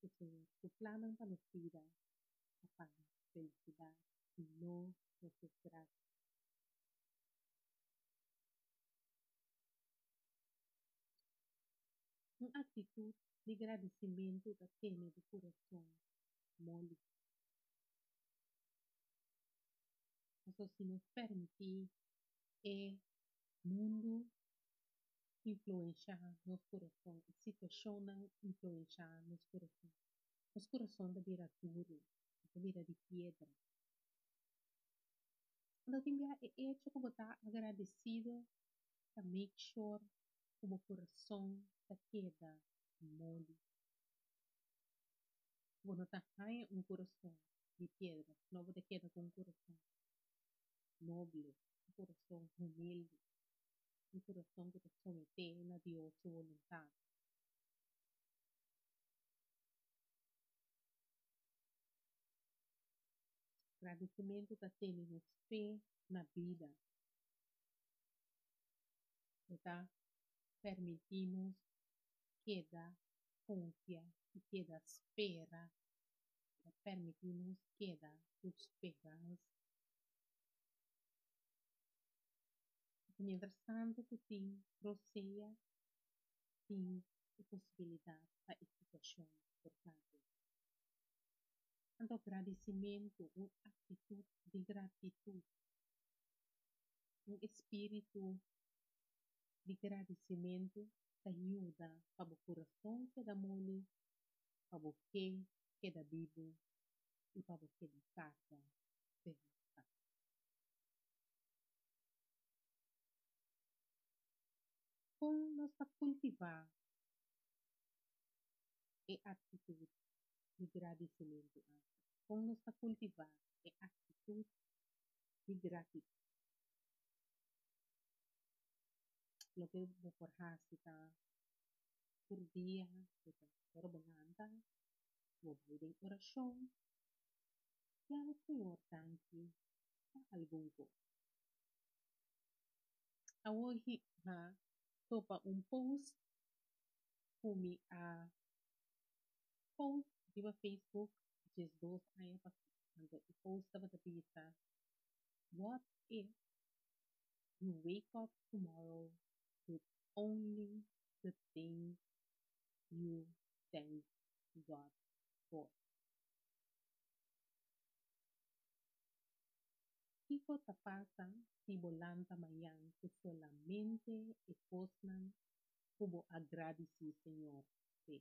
ku Señor su plannan pa nos bida ta pa nos felisidat i no nos desgrasia. Un aktitut di gradisimentu ta tene bo kurason moli. Pasobra si nos permití e mundu influenshá nos kurason, e situashonnan influenshá nos kurason, nos kurason ta bira duru, e ta bira di piedra. Anto tin bia e echo ku bo ta agradesido ta make sure ku bo kurason ta keda moli. Bo no ta haña un kurason di piedra, sino bo ta keda ku un kurason noble, un kurason humilde, un kurason ku ta someté na Dios su boluntat. Gradisimentu ta tene nos fe na bida. E ta permití nos keda konfia i keda spera. E ta permití nos keda ku speransa. Mientras tantu ku tin rosea, tin e posibilidat pa e situashon por kambia. Anto gradisimentu, un aktitut di gratitut, un espíritu di gradisimentu ta yuda pa bo kurason keda moli, pa bo fe keda bibu i pa bo keda karga speransa. Kon nos ta kultivá e aktitut di gradisimentu aki? Kon nos ta kultivá e aktitut di gratitut? Loke bo por hasi ta tur dia bo ta ora bo lanta bo bai den orashon yama Señor danki pa algun kos. Awor a topa un post ku mi a post riba Facebook 12 aña pasá. Anto e post tabata bisa, What if you wake up tomorrow with only the things you thank God for? Kiko ta pasa si bo lanta mañan ku solamente e kosnan ku bo a gradisí Señor p'e?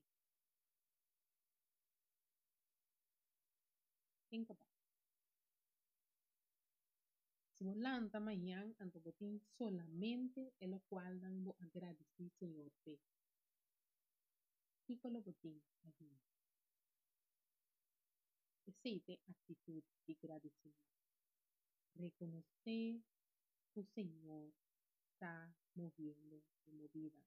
Think about it. Si bo lanta mañan anto bo tin solamente e lokualnan bo a gradisí Señor p'e, kiko lo bo tin ainda? Esei ta e aktitut di gradisimentu. Rekonosé ku Señor ta moviendo den bo bida.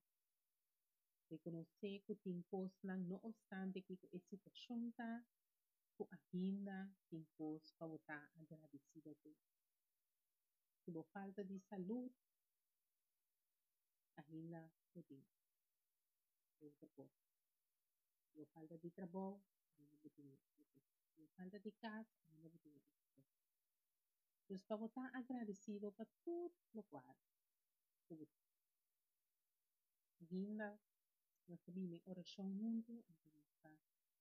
Rekonosé ku tin kosnan, no opstante kiko e situashon ta, ku ainda tin kos pa bo ta agradesido p'e. Si bo falta di salud, ainda bo tin otro kos. Si bo falta di trabou, ainda bo tin otro kos. Si bo falta di kas, ainda bo tin otro kos. Dus pa bo ta agradesido pa tur lokual ku bo tin. Ainda nos ta bini orashon huntu, anto nos ta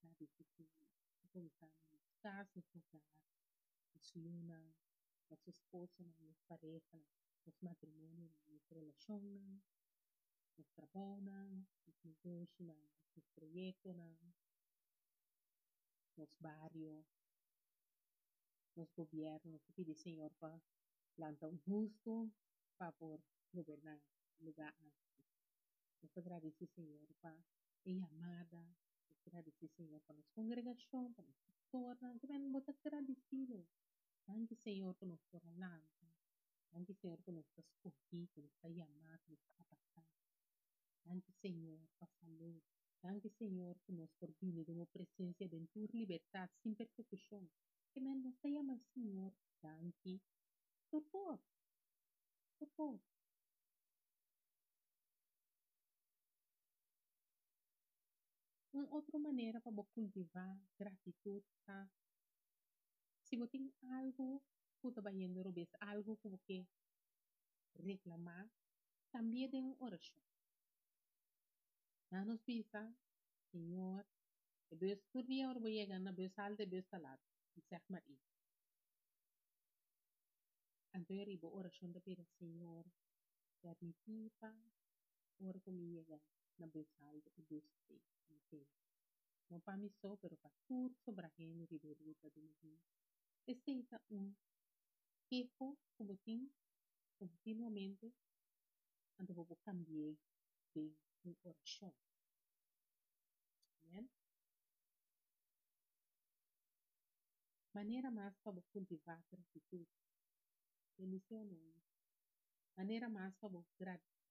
gradisí Señor. Nos ta kuminsá na nos kas, nos hogar, nos yunan, nos esposonan, nos parehanan, nos matrimonionan, nos relashonnan, nos trabounan, nos negoshinan, nos proyektonan, nos bario, nos gobièrnu. Nos ta pidi Señor pa lanta un hustu pa por goberná e lugá aki. Nos ta gradisí Señor pa e yamada, nos ta gradisí Señor pa nos kongregashon, pa nos pastornan. Ke men bo ta gradisido. Danki Señor ku nos por a lanta. Danki Señor ku nos ta skohí, ku nos ta yamá, ku nos ta apartá. Danki Señor pa salud. Danki Señor ku nos por bini den bo presensia den tur libertat, sin persekushon. Ke men nos ta yama Señor danki tur kos. Tur kos. Un otro manera pa bo kultivá gratitut ta si bo tin algu ku ta bayendo robes, algu ku bo ke reklamá, kambi'é den un orashon. Nan nos bisa, Señor, e bus tur dia ora bo yega na bus haltu e bus ta lat, i sèg mar i. Anto e riba orashon ta bira, Señor, permití pa ora ku mi yega na bus haltu e bus stay na tempu. No pa mi so, pero pa tur sobra hende riba e ruta di muhé. Esei ta un keho ku bo tin kontinuamente, anto bo por kambi'é den un orashon. Amen. Manera mas pa bo kultivá gratitut. Bendicion no. Manera mas pa bo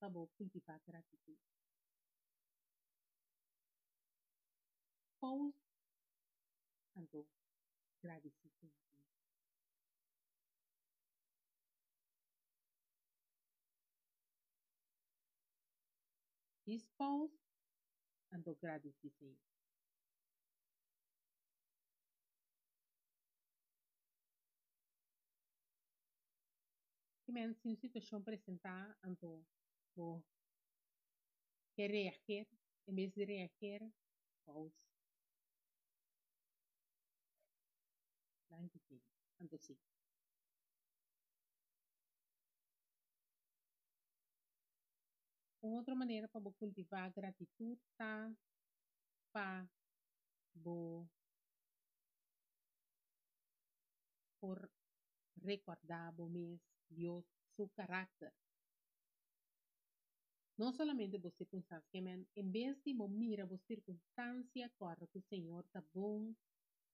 pa bo kultivá gratitut. Pous anto gradisí Señor. Dis pous anto gradisí Señor. Ki men si un situashon presentá anto bo ke reager, en bes di reager, pous. Danki Señor. Anto si. Un otro manera pa bo kultivá gratitut ta pa bo por rekordá bo mes Dios su karakter. No solamente bo sirkunstansia, men en bes di bo mira bo sirkunstansia, kòrda ku Señor ta bon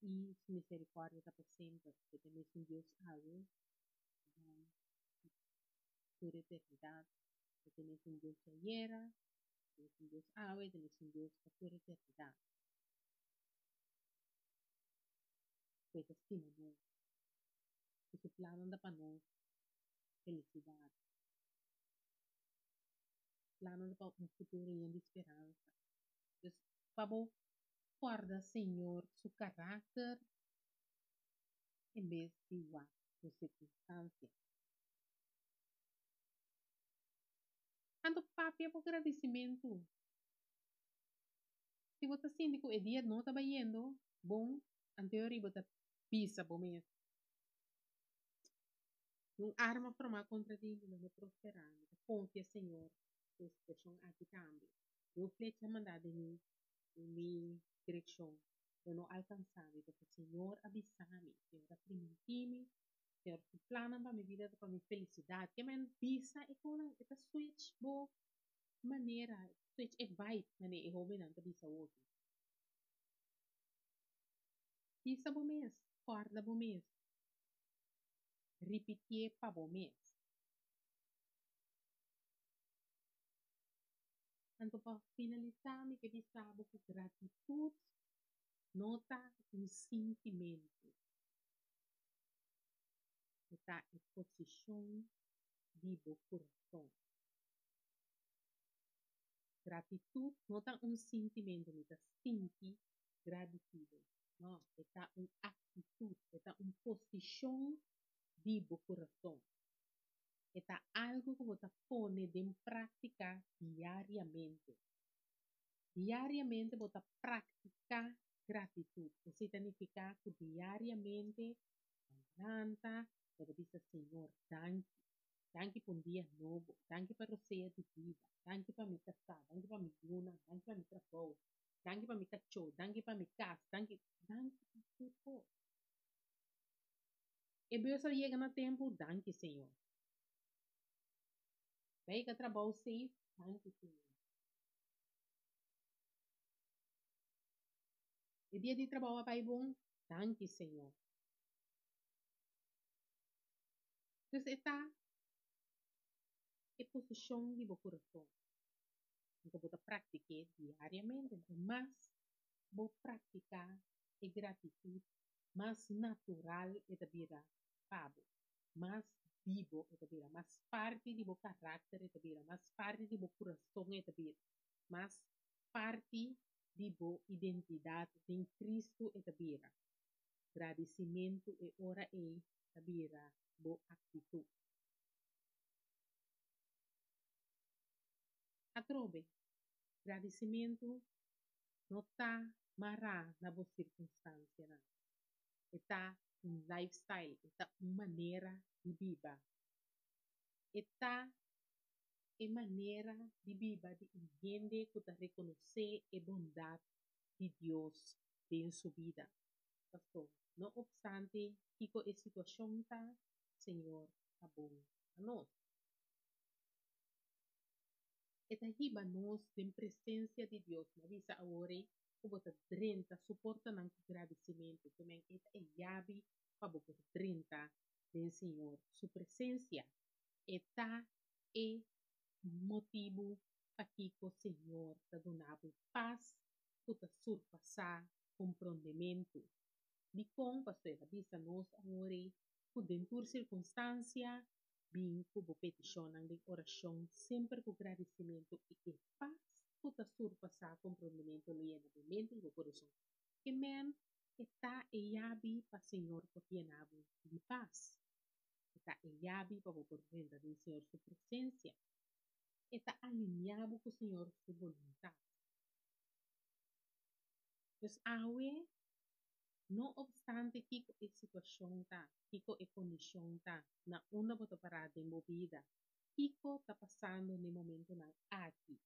i su miserikòrdia ta pa semper. E ta mesun Dios awe, bon i tur eternidat. E ta mesun Dios di ayera, e mesun Dios awe, e ta mesun Dios pa tur eternidat. Ku e ta stima nos, ku su plannan ta pa nos felisidat. Plannan ta pa un futuro yen di speransa. Dus pa bo kòrda Señor su karakter en bes di wak bo sirkunstansia. Anto papia bo gradisimentu. Si bo ta sinti ku e dia no ta bayendo bon, anteori bo ta bisa bo mes, Un arma formá kontra di mi lo no prosperá. Mi ta konfia Señor ku e situashon aki tambe. Niun flecha mandá den mi den mi direkshon lo no alkansá mi, pasobra Señor a bisa mi, Señor a primintí mi, Señor su plannan pa mi bida ta pa mi felisidat. Ke men bisa e konan e ta switch bo manera, e ta switch e vibe manera e hóbennan ta bisa awoki. Bisa bo mes, kòrda bo mes. Ripitié pa bo mes. Anto pa finalisá mi ke bisa bo ku gratitut no ta un sintimentu, e ta e posishon di bo kurason. Gratitut no ta un sintimentu, mi ta sinti gradisido. No, e ta un aktitut, e ta un posishon di bo kurason. E ta algu ku bo ta pone den práktika diariamente. Diariamente bo ta praktiká gratitut. Esei ta nifiká ku diariamente bo lanta, bo ta bisa Señor danki. Danki pa un dia nobo, danki pa rosea di bida, danki pa mi kasá, danki pa mi yunan, danki pa mi trabou, Danki pa mi kachó, danki pa mi kas, danki, danki pa tur kos. E bus a yega na tempu, danki Señor. Mi a yega trabou safe, danki Señor. E dia di trabou a bai bon, danki Señor. Dus e ta e posishon di bo kurason. Anto bo ta praktik'é diariamente. Anto mas bo praktiká e gratitut, mas natural e ta bira pa bo, mas bibo e ta bira, mas parti di bo karakter e ta bira, mas parti di bo kurason e ta bira, mas parti di bo identidat den Kristu e ta bira. Gradisimentu e ora ei ta bira bo aktitut. Atrobe, gradisimentu no ta mará na bo sirkunstansianan. E ta un lifestyle, e ta un manera di biba. E ta e manera di biba di un hende ku ta rekonosé e bondat di Dios den su bida. Pasó, no opstante kiko e situashon ta, Señor ta bon pa nos. E ta hiba nos den presensia di Dios. Mi a bisa awor ei ku bo ta drenta su portanan ku gradisimentu. Ke men e ta e yabi pa bo por drenta den Señor su presensia. E ta e motibu pakiko Señor ta duna bo pas ku ta surpasá komprondementu. Dikon? Pasobra e ta bisa nos awor ei ku den tur sirkunstansia Bin ku bo petishonnan den orashon semper ku gradisimentu i e pas ku ta surpasá komprondementu lo yena bo mente i bo kurason. Ke men e ta e yabi pa Señor por yena bo di pas. E ta e yabi pa bo por drenta den Señor su presensia. E ta alineá bo ku Señor su boluntat. Dus awe No opstante kiko e situashon ta, kiko e kondishon ta, na unda bo ta pará den bo bida, kiko ta pasando n'e momentonan aki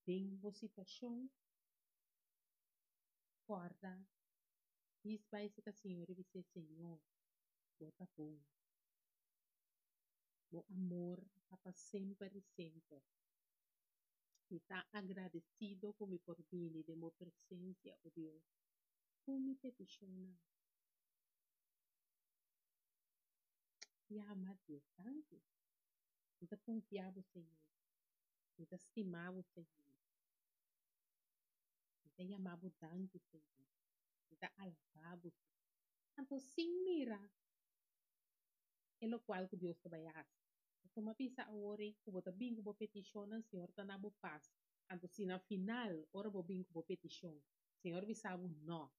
den bo situashon, kòrda, dis bai seka Señor i bis'é, Señor, bo ta bon. Bo amor ta pa semper i semper. Mi ta agradesido ku mi por bini den bo presensia, o Dios, ku mi petishonnan. Yama Dios danki. Mi ta konfia bo, Señor. Mi ta stima bo, Señor. Mi ta yama bo danki, Señor. Mi ta alabá bo, Señor. Anto sin mira e lokual ku Dios ta bai hasi. Pasobra mi a bisa awor ei ku bo ta bin ku bo petishonnan, Señor ta na bo pas. Anto si na final, ora bo bin ku bo petishon, Señor bisa bo nò,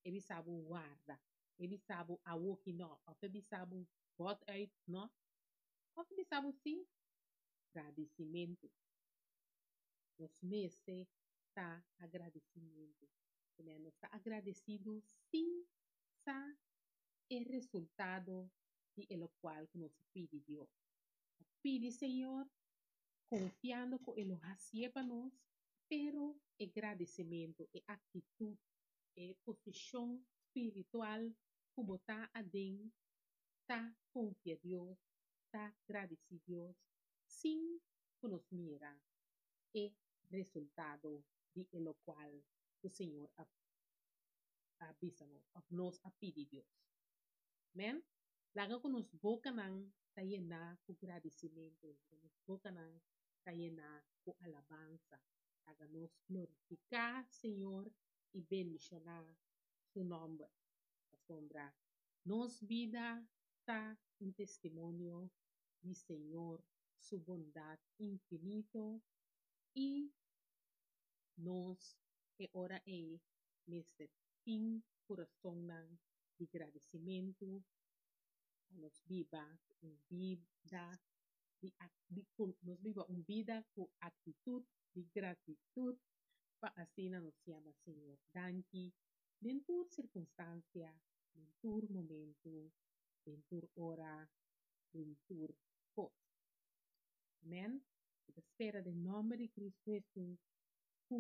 e bisa bo warda, e bisa bo awoki nò, òf e bisa bo bòt uit nò, òf e bisa bo sí, gradisimentu. Nos mester ta agradesimentu. Nos ta agradesido sin sa e resultado di e lokual ku nos a pidi Dios. A pidi Señor konfiando ku e lo hasié pa nos, pero e gradisimentu, e aktitut, e posishon spiritual ku bo ta aden ta konfia Dios, ta gradisí Dios sin ku nos mira e resultado di e lokual ku Señor a a bisa nos òf nos a pidi Dios. Amen. Laga ku nos bokanan ta yená ku gradisimentu, laga nos bokanan ta yená ku alabansa. Laga nos glorifiká Señor i bendishoná Su nòmber, pasobra nos bida ta un testimonio di Señor su bondat infinito i nos e ora ei mester tin kurasonnan di gradisimentu pa nos biba un bida di nos biba un bida ku aktitut di gratitut pa asina nos yama Señor danki den tur sirkunstansia, den tur momentu, den tur ora, den tur kos. Amen. Mi ta spera den nòmber di Kristu Hesus ku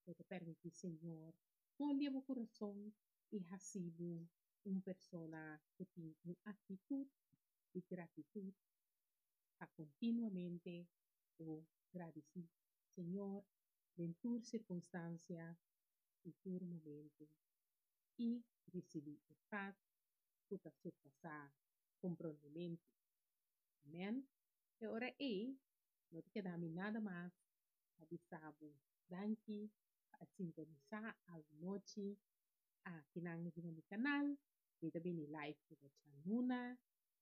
bo ta permití Señor moldia bo kurason i hasi bo un persona ku tin un aktitut di gratitut pa kontinuamente bo gradisí Señor den tur sirkunstansia i tur momentu i risibí e pas ku ta surpasá komprondementu. Amèn. E ora ei no ta keda mi nada mas pa bisa bo danki pa a sintonisá awe nochi akinan riba mi kanal. Mi ta bini live riba djaluna,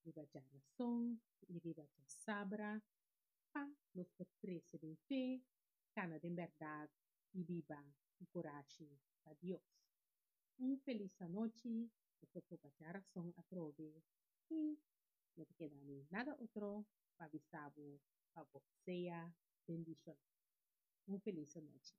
riba djarason i riba djasabra pa nos por krese den fe, kana den bèrdat i biba ku kurashi pa Dios. Un felis anochi, nos ta topa djarason atrobe i no ta keda mi nada otro pa bisa bo pa bo sea bendishoná. Un felis anochi.